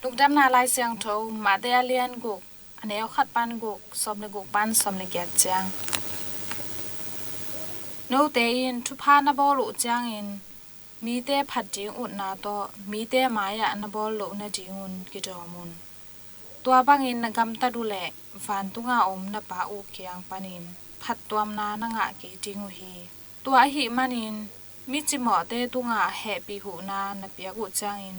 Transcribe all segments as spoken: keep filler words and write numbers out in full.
Lungdamna Lai Siangtho, Mate a lian guk, a neu khat pan guk, sawm le guk pan sawm le giat ciang. Note in thupha na bawl uh ciangin, mite phat ding utna tawh mite mai-ah na bawl loh nadingun kidawm un. Tua bangin na gamtat uh leh vantunga om na Pa uh kiang panin phattuamna na ngah kei ding uh hi. Tua ahih manin mi cimawhte tungah hehpih huhna na piak uh ciangin,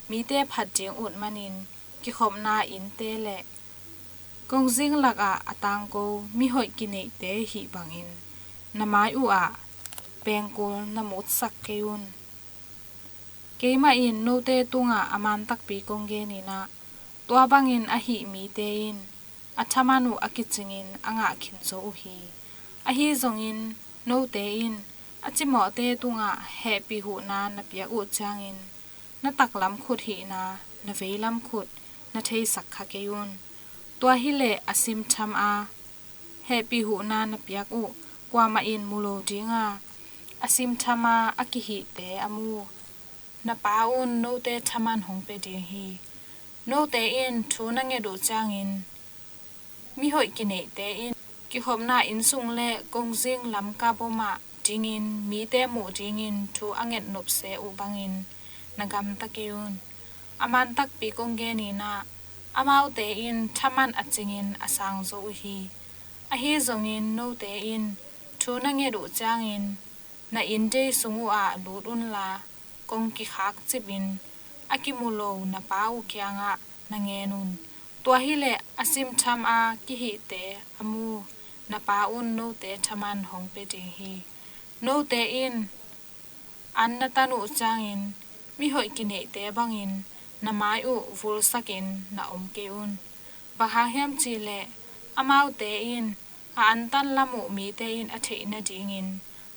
mite phat ding ut manin kikhopna innte le kongzing lakah a tangko mihoih kineihte hih bangin na mai uhah pengkul na mutsak kei un. Keimah in note tungah a man takpi kong genin ah, tua bangin ahih mite in a thaman uh a kicingin a ngah khin zo uh hi. Ahi zongin note in a cimawhte tungah hehpih huhna na piak uh ciangin, na taklam khut hihna na veilam khut na theisak kha kei un. Tua hileh a simtham a hehpih huhna na piak uh kuamah in mu lo dinga, a simtham a a kihihte a mu na Pa un note thaman hong pia ding hi. Note in thu na nget uh ciangin, mihoih kineihte in kikhopna inn sung le kongzing lam kapbomah dingin mite muh dingin thu a nget nopse uh bangin na gamta kei un. A man takpi kong genin ah, amaute in thaman a cingin a sang zo uh hi. Ahi zongin note in thu na nget uh ciangin, na inndei sung uhah lut unla, kong kikhak cipin a kimu lo na Pa uh kiangah na ngen un. Tua hileh a simtham a kihihte a mu na Pa un note thaman hong pia ding hi. Note in an na tan uh ciangin, mihoih kineihte bangin na mai uh vulsakin na om kei un. Bang hang hiam cihleh, amaute in a antan lam uh mite in a theih nadingin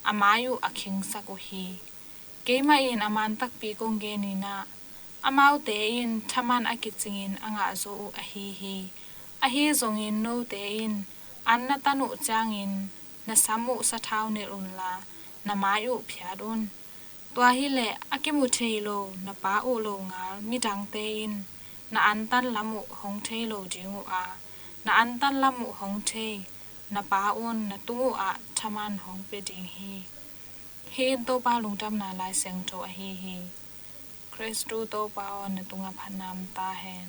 a mai uh a khingsak uh hi. Keimah in a man takpi kong genin ah, amaute in thaman a kicingin a ngah zo uh ahi hi. Ahi zongin note in an na tan uh ciangin, na sam uh sathau nelh unla, na mai uh phiat un. Tua hileh a kimu thei lo na Pa uh longal midangte in na antan lam uh hong thei lo ding uh a, na antan lam uh hong thei na Pa un na tung uhah thaman hong pia ding hi. Hih in Topa Lungdamna Lai Siangtho ahi hi. Khristu Topa aw, na tungah phatna om ta hen.